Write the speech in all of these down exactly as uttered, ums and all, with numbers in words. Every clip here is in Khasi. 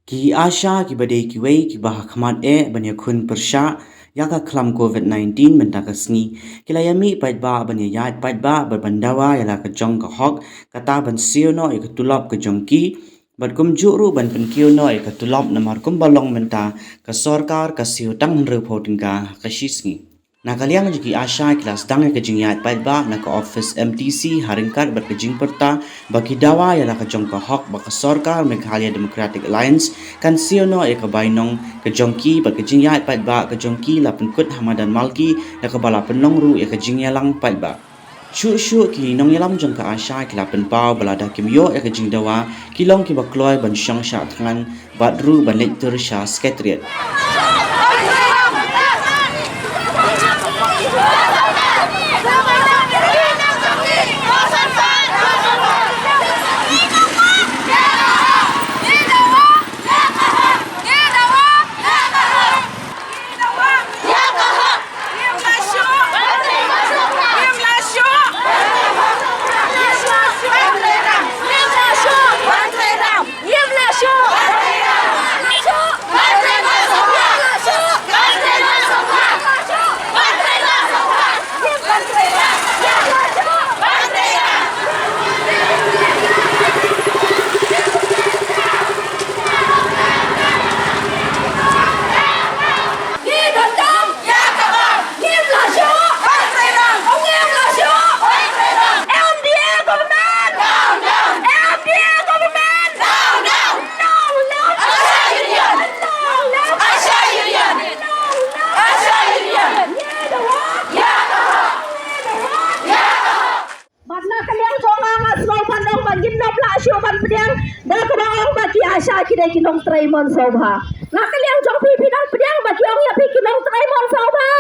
Ki ASHA kiba dei kiwei kiba ha khmat eh ban ïakhun pyrshah ïa ka khlam covid nineteen mynta ka sngi, ki la ïamih paidbah ban ïaid paidbah bad ban dawa ïa la ka jong ka hok, kata ban siew noh ïa ka tulop ka jong ki, bad kumjuh ruh ban pynkiew noh ïa ka tulop namar kumba long mynta ka sorkar ka siew tang hynriewphew tyngka ha ka shi sngi. Na ka liang jong ki ASHA ki la sdang ïa ka jingïaid paidbah na ka office MTC ha ryngkat bad ka jingpyrta ba ki dawa ïa la ka jong ka hok ba ka sorkar Meghalaya Democratic Alliance kan siew noh ïa ka bainong ka jong ki bad ka jingïaid paidbah ka jong ki la pynkut ha madan Malki da kaba la pynlong ruh ïa ka jingïalang paidbah. Shuh shuh ki nongïalam jong ka ASHA ki la pynpaw ba lada kim ïoh ïa ka jingdawa ki long kiba kloi ban shong shah thngan bad ruh ban leit tur sha Secretariat. Bad na ka liang jong nga nga sngew ban ong ba ngin ym lah shuh ban pdiang da kaba ong ba ki ASHA ki dei ki nongtrei mon sngewbha. Na ka liang jong phi phi dang pdiang ba ki ong ïa phi ki nongtrei mon sngewbha?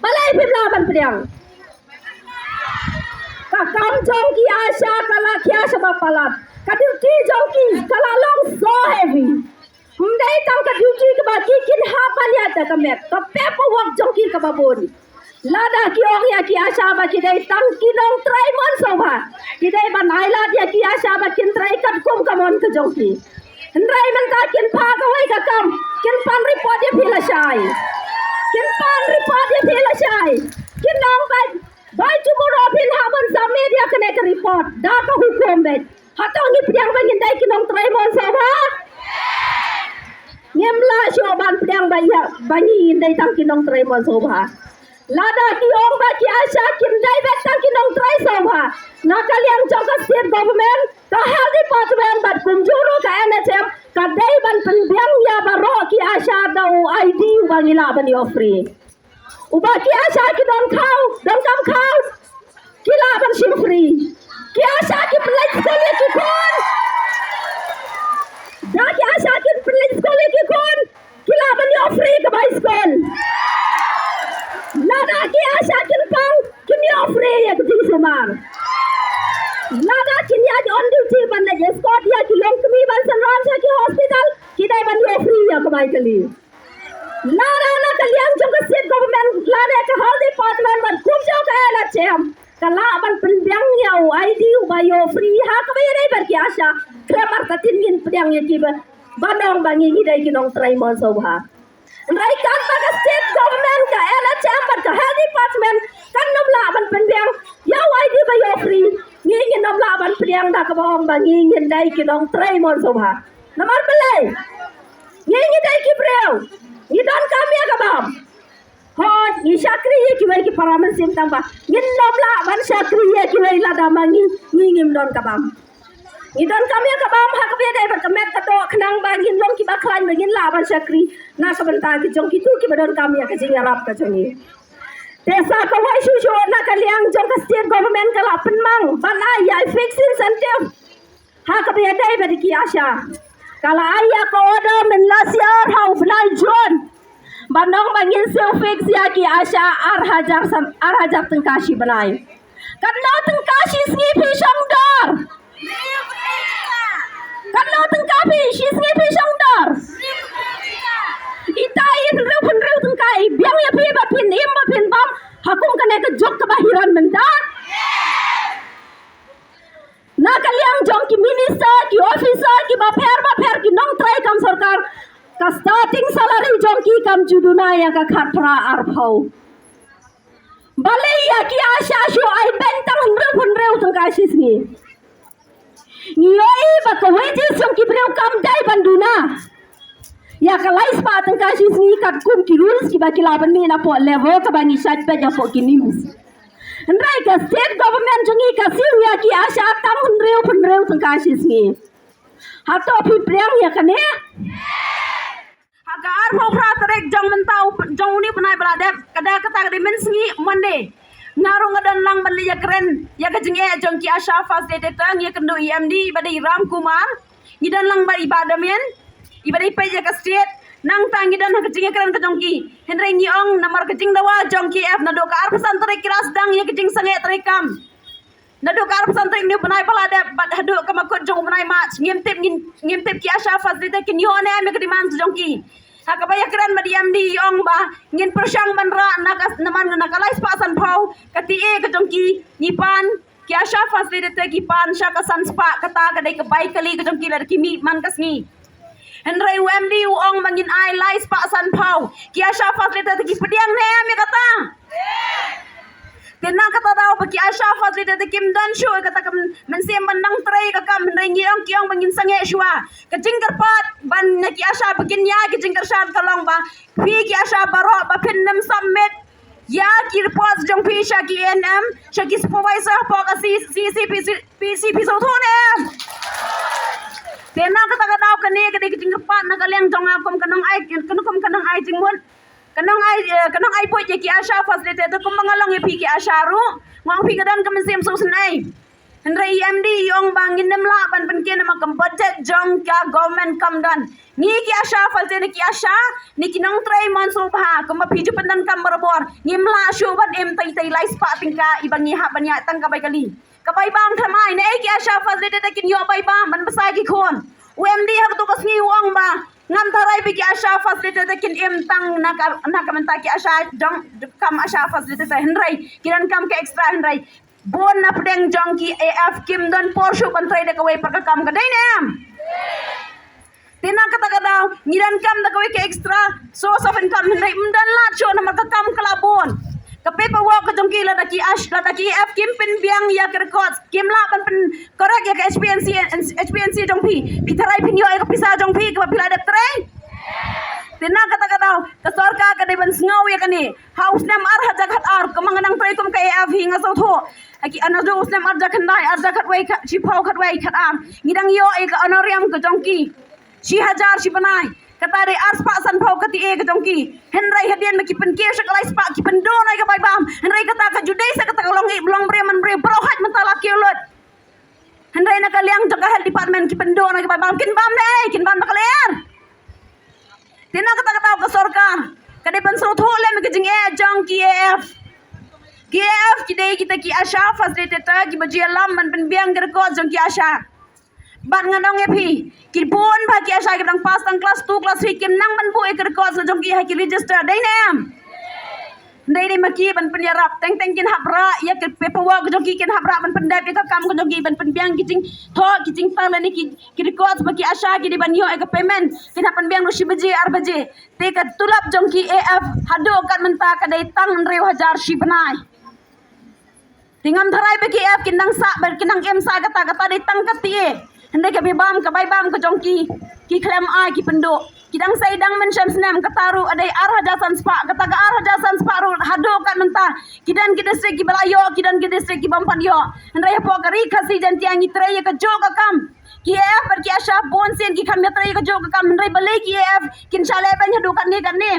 Balei phim lah ban pdiang? Ka kam jong ki ASHA ka la khia sha ba palat. Ka duty jong ki ka la long so heavy. Ym dei tang ka duty kaba ki kin hap ban ïaid da ka met, ka paperwork jong ki kaba bun. Lada ki ong ïa ki ASHA ba ki dei tang ki nongtrei mon sngewbha, ki dei ban ailad ïa ki ASHA ba kin trei katkum ka mon ka jong ki. Hynrei mynta kin phah kawei ka kam, kin pan report ïa phi lashai. Kin pan report ïa phi lashai. Kin ong ba, by tomorrow phin hap ban submit ïa kane ka report da ka hukum beit. Hato ngi pdiang ba ngin dei ki nongtrei mon sngewbha? Ngim lah shuh ban pdiang ba ïa ba ngi ngin dei tang ki nongtrei mon sngewbha. Lada ki ong ba ki ASHA kim dei beit tang ki nongtrei sngewbha, na ka liang jong ka state government, ka health department bad kumjuh ruh ka NHM ka dei ban pynbiang ïa baroh ki ASHA da u ID uba ngi lah ban ïoh free. Uba ki ASHA ki don khaw, don kam khaw, ki lah ban shim free. Ki ASHA ki pynleit skul ïa ki khun. Da ki ASHA ki pynleit skul ïa ki khun, ki lah ban ïoh free ka bai skul. Lada ki ASHA kin pang, kin ïoh free ïa ka jingsumar. Lada kin ïaid on duty ban leit escort ïa ki longkmie ban synran sha ki hospital, ki dei ban ïoh free ïa ka bai kali. Lada na ka liang jong ka state government, lada ka health department bad kumjuh ka NHM ka lah ban pynbiang ïa u ID uba ïoh free ha kaba ïadei bad ki ASHA, khlem artatien ngin pdiang ïa ki ba, ban ong ba ngi ngi dei ki nongtrei mon sngewbha. Hynrei katba ka state government, ka NHM bad ka health department kan ym lah ban pynbiang ïa u ID ba ïoh free, ngi ngin ym lah ban pdiang da kaba ong ba ngi ngin dei ki nongtrei mon sngewbha. Namar balei? Ngi ngi dei ki briew. Ngi donkam ïa ka bam. Hooid, ngi shakri ïa kiwei ki para mynsiem tang ba ngin ym lah ban shakri ïa kiwei lada ma ngi, ngi ngim don ka bam. Ngi donkam ïa ka bam ha kaba ïadei bad ka met ka doh khnang ba ngin long kiba khlaiñ ba ngin lah ban shakri na ka bynta ki jong kito kiba donkam ïa ka jingïarap ka jong ngi. Te sa kawei shuh shuh na ka liang jong ka state government ka la pynmang ban ai ïa i fixed incentive ha kaba ïadei bad ki ASHA. Ka la ai ïa ka order mynta last year ha u bnai June ban ong ba ngin siew fix ïa ki ASHA ar hajar san, ar hajar tyngka shi bnai. Katno tyngka shi sngi phi shong dor? Katno tyngka phi shi sngi phi shong dor? Ita i hynriew hynriew tyngka i biang ïa phi ba phin im ba phin bam ha kum kane ka juk kaba hiran mynta. Na ka liang jong ki minister, ki officer, ki Bapher bapher ki nongtrei kam sorkar, ka starting salary jong ki kam ju duna ïa ka khatphra arphew. Balei ïa ki ASHA shu ai beiñ tang hynriew hynriew tyngka shi sngi? Ngi ïohi ba ka wages jong ki briew kam dei ban duna ïa ka lai spah tyngka shi sngi katkum ki rules kiba ki la ban mih na poh level kaba ngi shait peit ïa poh ki news. Hynrei ka state government jong ngi ka siew ïa ki ASHA tang hynriew hynriew tyngka shi sngi. Hato phi pdiang ïa kane? Ha ka arphew phra tarik jong mynta u, jong une u bnai ba la dep, ka da kata ka dei mynsngi Monday. Nga ruh nga don lang ban leit ïakren ïa ka jingeh jong ki ASHA facilitator, ngi ïakynduh i M D ba dei i Ram Kumar. Ngi don lang bad i Bah Damian, i ba dei peit ïa ka state. Nangta ngi don ha ka jingïakren ka jong ki. Hynrei ngi ong namar ka jingdawa jong ki F naduh ka arphew san tarik ki la sdang ïa ka jingsangeh treikam. Naduh ka arphew san tarik une u bnai ba la dep bad haduh ka makut jong u bnai March, ngim tip, ngin, ngim tip ki ASHA facilitator kin ïoh ne em ïa ka demand jong ki. Ha kaba ïakren bad i M D i ong ba ngin pyrshang ban rah na ka, na man, na ka lai spah sanphew ka TA ka jong ki, ngi pan, ki ASHA facilitator ki pan sha ka san spah, kata ka dei ka bai kali ka jong ki lada ki mih man ka sngi. Hynrei u M D u ong ba ngin ai lai spah sanphew. Ki ASHA facilitator ki pdiang ne em ïa kata? Te na kata daw ba ki ASHA facilitator kim don shuh ïa kata ka mynsiem ban nang trei ka kam, hynrei ngi ong, ki ong ba ngin sangeh shuwa. Ka jingkyrpad ban na ki ASHA ba kin ïa ka jingkyrshan ka long ba phi ki ASHA baroh ba phin nym submit ïa ki report jong phi sha ki A N M, sha ki supervisor hapoh ka C C P C P C P sawthuh ne em? Te na kata ka daw kane ka dei ka jingkyrpad na ka liang jong nga kum ka nongai, kum ka nongai jingmut, ka nongai, eh, ka nongai buit ïa ki ASHA facilitator kum ba nga long ïa phi ki ASHA ruh. Nga ong phi ka don ka mynsiem sngewsynei. Hynrei i M D i ong ba ngin nym lah ban pynkhih namar ka budget jong ka government kam don. Ngi ki ASHA facilitator ne ki ASHA ne ki nongtrei mon sngewbha kumba phi ju pyndonkam barabor, ngim lah shuh ban im tei tei lai spah tyngka iba ngi hap ban ïa tang ka bai kali. Ka bai bam thymmai, naei ki ASHA facilitator kin ïoh bai bam ban bsa ki khun? U M D ha kato ka sngi u ong ba ngam tharai ba ki ASHA facilitator kin im tang na ka, na ka bynta ki ASHA jong, kam ASHA facilitator, hynrei ki donkam ka extra, hynrei bun na pdeng jong ki A F kim don por shuh ban trei da kawei pat ka kam, ka dei ne em? Te na kata ka daw ngi donkam da kawei ka extra source of income, hynrei ym don lad shuh namar ka kam ka la bun. Ka paperwork ka jong ki lada ki ASH, lada ki A F kim pynbiang ïa ka records, kim lah ban pyn correct ïa ka H P N C, H P N C jong phi. Phi tharai phin ïoh ïa ka pisa jong phi kaba phi la dep trei? Te na kata ka daw ka sorkar ka dei ban sngew ïa kane. Ha u snem ar hajar khatar, kumba nga dang trei kum ka A F hi nga sngewthuh. Ha ki, naduh u snem ar hajar khyndai, ar hajar khatwei, khat, shiphew, khatwei, khatar, ngi dang ïoh ïa ka honorarium ka jong ki shi hajar shi bnai. Kata dei ar spah sanphew ka TA ka jong ki. Hynrei hadien ba ki pynkiew sha ka lai spah, ki pynduh noh ïa ka bai bam. Hynrei kata ka ju dei sa kata ka long ïa, long briew man briew, baroh hait mynta la kiew lut. Hynrei na ka liang jong ka health department ki pynduh noh ïa ka bai bam, kin bam ne ei, kin bam da ka lyer? Te na kata ka daw ka sorkar ka dei ban sngewthuh lem ïa ka jingeh jong ki A F. Ki A F ki dei kita ki ASHA facilitator kiba ju ïalam ban pynbiang ki record jong ki ASHA. Bad ngan ong ïa phi, ki bun bha ki ASHA kiba dang pass tang class two, class three, kim nang ban buh ïa ki record jong ki ha ki register, dei ne em? Dei, dei ma ki ban pynïarap, teng teng kin hap rah ïa ki paperwork jong ki, kin hap rah ban pyndep ïa ka kam ka jong ki ban pynbiang ki jingthoh, ki jingtang lane ki, ki records ba ki ASHA ki dei ban ïoh ïa ka payment, kin hap pynbiang ruh shi baje ar baje. Te ka tulop jong ki A F haduh kat mynta ka dei tang hynriew hajar shi bnai. Te ngam tharai ba ki A F kin nang sah, ba kin nang im sah kata, kata dei tang ka TA. Hynrei ka bai bam, ka bai bam ka jong ki, ki khlem ai, ki pynduh. Ki dang sei dang mynshem snem, kata ruh ka dei ar hajar san spah, kata ka ar hajar san spah ruh haduh kat mynta ki don ki district kiba la ïoh, ki don ki district ki bym pat ïoh. Hynrei hapoh ka Ri Khasi Jaiñtia ngi trei ïa kajuh ka kam. Ki A F bad ki ASHA bun sien ki kham ïa trei ïa kajuh ka kam, hynrei balei ki A F kin shah lehbeiñ haduh katne katne?